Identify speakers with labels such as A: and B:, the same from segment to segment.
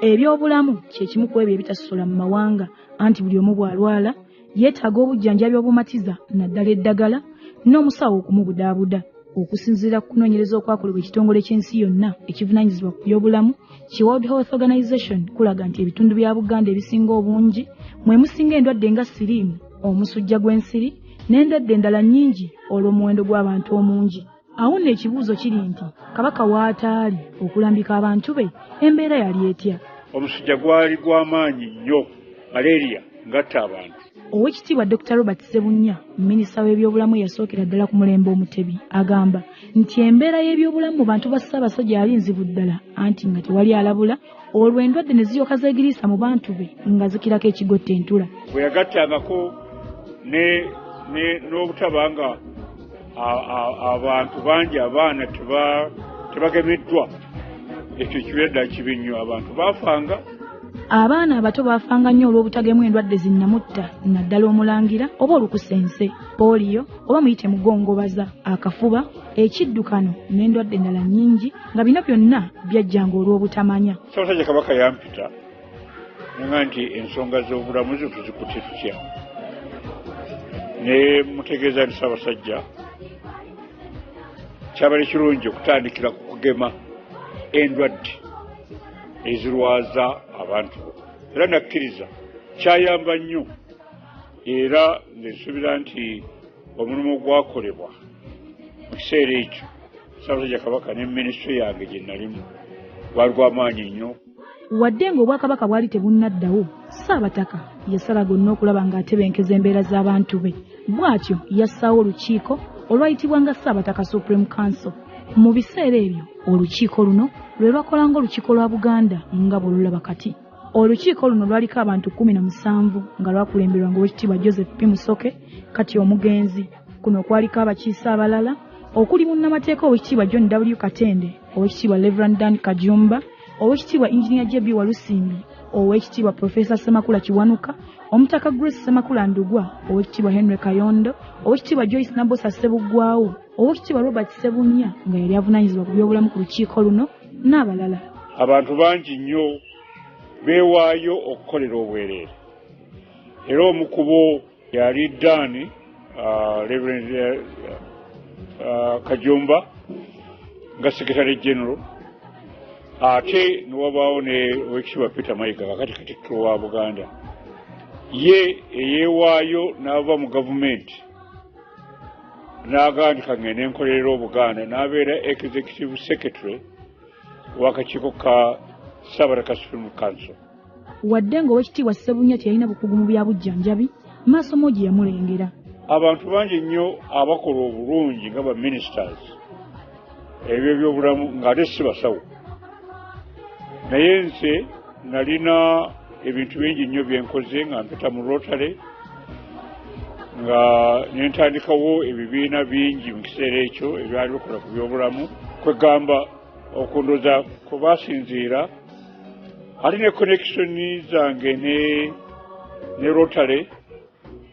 A: Ebyobulamu kye kimu ku ebyo ebitasosola mu mawanga, anti buli omu bw'alwala yeetaaga obujjanjabi obumatiza, naddala eddagala n'omusawo okumubudaabuda. Okusinziira ku kunoonyereza okwakolebwa ekitongole ky'ensi yonna ekivunaanyizibwa ku byobulamu ki World Health Organization, kulaga nti ebitundu bya Buganda ebisinga obungi mwe musinga endwadde nga siriimu, omusujja gw'ensiri n'endwadde endala nnyingi olw'omuwendo gw'abantu omungi. Awo nno ekibuuzo kiri nti Kabaka w'ataali okulambika abantu be, embeera yali etya?
B: Omusujja gwali gw'amaanyi nnyo, malaria ngatta abantu.
A: Oweekitiibwa Dr. Robert Ssebunya, minisita w'ebyobulamu eyasookera ddala ku mulembe Omutebi, agamba nti embeera y'ebyobulamu mu bantu ba Ssaabasajja yali nzibu ddala, anti nga tewali alabula, olwo endwadde ne ziryoka zeegiriisa mu bantu be nga zikirako ekigotta entula.
B: Bwe yagattangako n'obutaba nga abantu bangi, abaana tebagemeddwa, ekyo kibeera ddala kibi nnyo, abantu baafanga.
A: Abaana abato baafanga nnyo olw'obutagemwa endwadde zinnamutta, naddala omulangira oba olukusense, pooliyo oba muyite mugongobaza, akafuba, ekiddukano n'endwadde endala nnyingi, nga bino byonna byajjanga olw'obutamanya.
B: Ssaabasajja Kabaka yampita nga nti ensonga z'obulamu zo tuzikutte tutya, ne mutegeeza nti Ssaabasajja, kyabale kirungi okutandikira ku kugema endwadde ezirwaza abantu bo, era nakkiriza, kyayamba nnyo. Era nsuubira nti omulimu ogwakolebwa mu kiseera ekyo Ssaabasajja Kabaka ne minisitule yange gye nalimu gwali gw'amaanyi nnyo.
A: Wadde ng'Obwakabaka bwali tebunnaddawo, Ssaabataka yasala gonna okulaba ng'atebenkeza embeera z'abantu be. Bw'atyo yassaawo olukiiko olwayitibwanga Ssaabataka Supreme Council. Mu biseera ebyo olukiiko luno lwe lwakolanga olukiiko lwa Buganda nga bw'olulaba kati. Olukiiko luno lwaliko abantu 17 nga lwakulemberwanga Oweekitiibwa Joseph P. Musoke, kati omugenzi. Kuno kwaliko abakiise abalala okuli munnamateeka Oweekitiibwa John W. Katende, Oweekitiibwa Reverend Dan Kajumba, Oweekitiibwa Engineer J. B. Walusimbi, Oweekitiibwa Professor Ssemakula Kiwanuka, Omutaka Grace Ssemakula Ndugwa, Oweekitiibwa Henry Kayondo, Oweekitiibwa Joyce Nabosa Ssebuggwawo, Oweekitiibwa Robert Ssebunya nga yali avunaanyizibwa ku byobulamu ku lukiiko luno, n'abalala.
B: Abantu bangi nnyo beewaayo okukolera obwereere, era omu ku bo yali Dan Reverend Kajumba nga Secretary General, ate newabaawo ne Oweekitiibwa Peter Mayiga, kakati Katikkiro wa Buganda, ye eyeewaayo n'ava mu gavumenti n'agamba nti kangende nkolerera Obuganda, n'abeera Executive Secretary w'akakiiko ka Ssaabataka Supreme Council.
A: Wadde ng'Oweekitiibwa Ssebunya teyalina bukugu mu bya bujjanjabi, maaso moogi yamulengera.
B: Abantu bangi nnyo abakola obulungi nga ba ministers ebyo byobulamu ng'ate si basawo, naye nze nalina ebintu bingi nnyo byenkoze nga mpita mu Rotary, nga nentandikawo ebibiina bingi mu kiseera ekyo ebyali bikola ku byobulamu. Kwegamba okundoza kubasinziira ate ne connection zange ne Rotary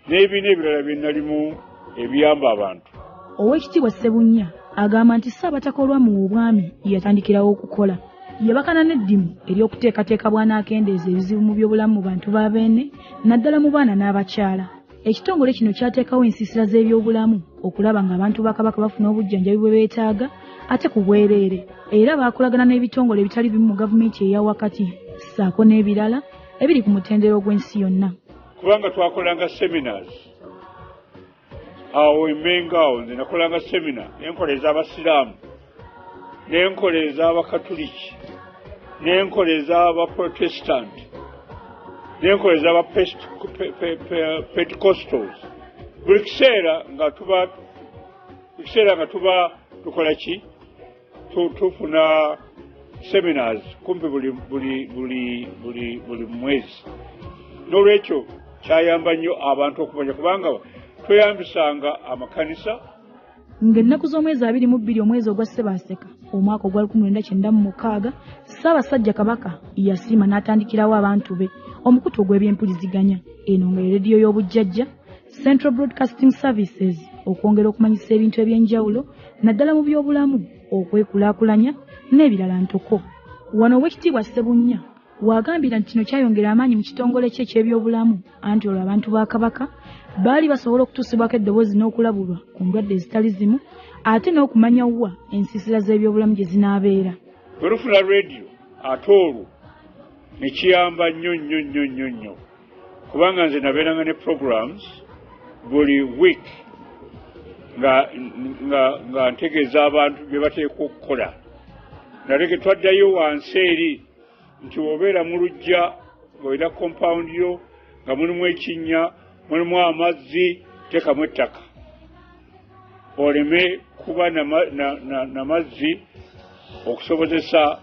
B: n'ebibiina ebirala bye nalimu ebiyamba abantu.
A: Oweekitiibwa Ssebunya agamba nti Ssaabataka olwamuwa obwami yatandikirawo okukola. Yabakana n'eddimu ery'okuteekateeka bw'anaakendeeza ebizibu mu byobulamu mu bantu ba Beene, naddala mu baana n'abakyala. Ekitongole kino kyateekawo ensiisira z'ebyobulamu okulaba ng'abantu ba Kabaka bafuna obujjanjabi bwe beetaaga ate ku bwereere. Era baakolagana n'ebitongole ebitali bimu mu gavumenti eya wakati ssaako n'ebirala ebiri ku mutendera ogw'ensi yonna.
B: Kubanga twakolanga seminars awo Emmengo, awo nze nakolanga seminar, nenkola ez'Abasiraamu, nenkola ez'Abakatuliki, nenkola ez'Abaprotestant, nenkola ez'Abapentecostals. Buli kiseera nga tuba tukola ki, tufuna seminars kumpi buli mwezi. N'olwekyo kyayamba nnyo abantu okumanya, kubanga tweyambisanga amakanisa.
A: Ng'ennaku z'omwezi 22 omwezi ogwa Ssebaaseka omwaka ogwa 1996, Ssaabasajja Kabaka yasiima n'atandikirawo abantu be omukutu ogw'ebyempuliziganya, eno nga ye rediyo y'obujjajja, Central Broadcasting Services, okwongera okumanyisa ebintu ebyenjawulo naddala mu byobulamu, okwekulaakulanya n'ebirala ntoko. Wano Oweekitiibwa Ssebunya Wagambira nti kino kyayongera amaanyi mu kitongole kye eky'ebyobulamu, anti olwo abantu ba Kabaka baali basobola okutuusibwako eddoboozi n'okulabulwa ku ndwadde ezitali zimu, ate n'okumanya wa ensiisira z'ebyobulamu gye zinaabeera.
B: Bwe lufuna rediyo ate olwo ne kiyamba nnyo nnyo nnyo nnyo nnyo, kubanga nze nabeeranga ne programs buli week nga nga nga ntegeeza abantu bye bateekwa okukola. Naleke twaddayo wansi eri nti bw'obeera mu luggya ng'olina compound yo nga mulimu ekinnya, mulimu amazzi, teekamu ettaka oleme kuba na mazzi okusobozesa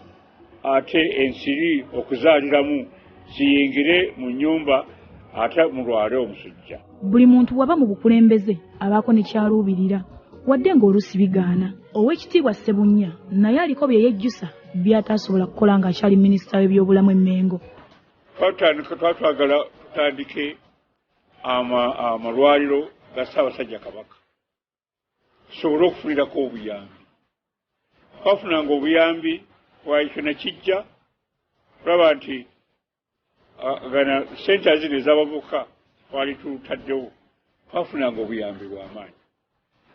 B: ate ensiri okuzaaliramu ziyingire mu nnyumba ate mulwale omusujja.
A: Buli muntu bw'aba mu bukulembeze abaako ne ky'aluubirira, wadde ng'oluusi bigaana. Oweekitiibwa Ssebunnya naye aliko bye yejjusa by'ataasobola kukola ng'akyali minisita w'ebyobulamu e Mmengo.
B: Twatandika twatwagala tutandike amalwaliro ga Ssaabasajja Kabaka tusobole okufunirako obuyambi. Twafunanga obuyambi waikyo nakijja tulaba nti gana sente zino ez'abavubuka twali tutaddewo, twafunanga obuyambi bw'amaanyi.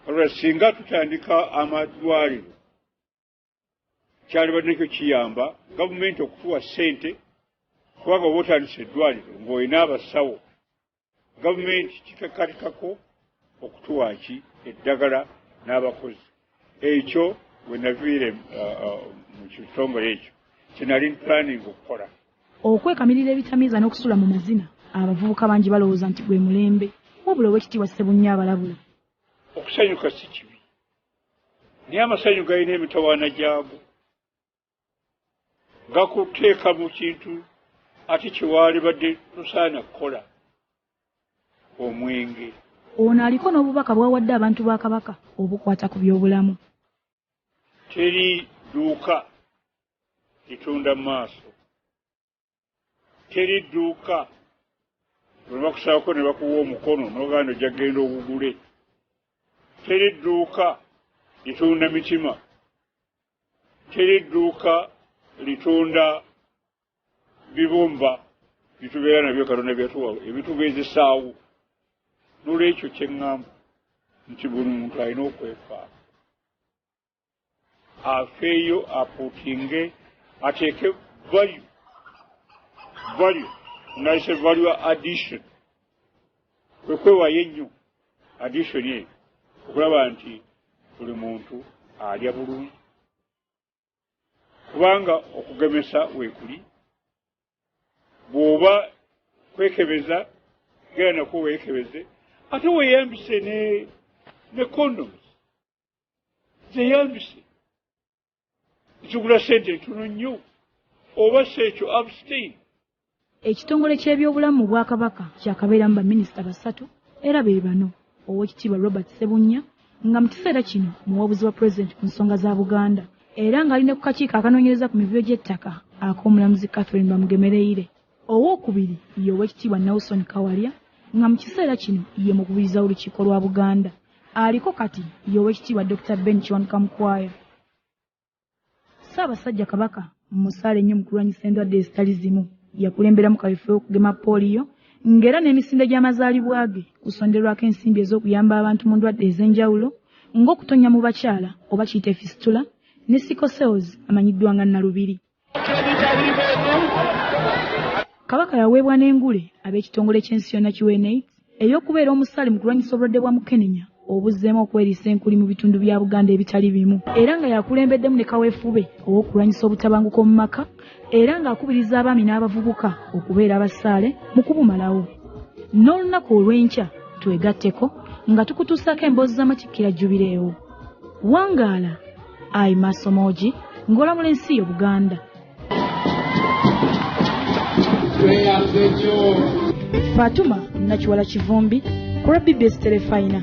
B: Olwa singa tutandika amalwaliro kyalibadde nakyo kiyamba gavumenti okutuwa ssente, kubanga oba otandise eddwaliro ng'olina abasawo, gavumenti kikakatikako okutuwa ki eddagala n'abakozi. Ekyo we naviire mu kitongole ekyo kye nali planning okukola.
A: Okwekamirira ebitamiiza n'okusula mu mazina, abavubuka bangi balowooza nti gwe mulembe, wabula Oweekitiibwa Ssebunnya abalabula.
B: Okusanyuka si kibi, naye amasanyu galina emitawaana gyago, gakuteeka mu kintu ate kyewaalibadde tosaana kukola, omwenge.
A: Ono aliko n'obubaka bw'awadde abantu ba Kabaka obukwata ku byobulamu.
B: Teri dduuka litunda maaso, teri dduuka bwe bakusabako ne bakuwa omukono n'ogamba ojja kugenda ogugule, teri dduuka litunda mitima, teri dduuka litunda bibumba bitubeera nabyo Katonda byatuwa ebitubeezesaawo. N'olwekyo kye ŋŋamba nti buli muntu alina okwefaako, afeeyo, apuutinge, ateeke value, value nayise value addition, kwe kwewaayo ennyo addition eyo okulaba nti buli muntu alya bulungi, kubanga okugemesa weekuli. Bw'oba kwekebeza genda nakwo weekebeze, ate weeyambise ne condoms, zeyambise, zigula ssente ntono nnyo, oba si ekyo abstain.
A: Ekitongole ky'ebyobulamu mu Bwakabaka kyakabeeramu baminisita basatu era be bano: Oweekitiibwa Robert Ssebunnya nga mu kiseera kino muwabuzi wa Pulezidenti ku nsonga za Buganda era ng'ali ne ku kakiiko akanoonyereza ku mivuyo gy'ettaka ak'omulamuzi Catherine Bamugemereire. Owookubiri ye Oweekitiibwa Nelson Kawalya nga mu kiseera kino ye mukubiriza w'olukiiko lwa Buganda. Aliko kati ye Oweekitiibwa Dr. Ben Kiwanuka Mukwaya. Ssaabasajja Kabaka musaale nnyo mu kulwanyisa endwadde ezitali zimu. Yakulemberamu kaweefube w'okugema pooliyo ng'era n'emisinde gy'amazaalibwa ge kusonderwako ensimbi ez'okuyamba abantu mu ndwadde ez'enjawulo ng'okutonnya mu bakyala oba kiyite fistula ne sickle cells amanyiddwa nga Nalubiri. Kabaka yaweebwa n'engule ab'ekitongole ky'ensi yonna ki UNAIDS ey'okubeera omusaale mu kulwanyisa obulwadde bwa mukenenya obuzzeemu okweriisa enkuli mu bitundu bya Buganda ebitali bimu, era nga yakulembeddemu ne kaweefube ow'okulwanyisa obutabanguko mu maka, era ng'akubiriza abaami n'abavubuka okubeera abasaale mu kubumalawo. N'olunaku olw'enkya twegatteko nga tukutuusaako emboozi z'amatikkira Jubireewo. Wangaala ayi Maasomoogi ng'olamula ensi yo Buganda. Fatuma Nakiwala Kivumbi ku lwa BBS Terefayina.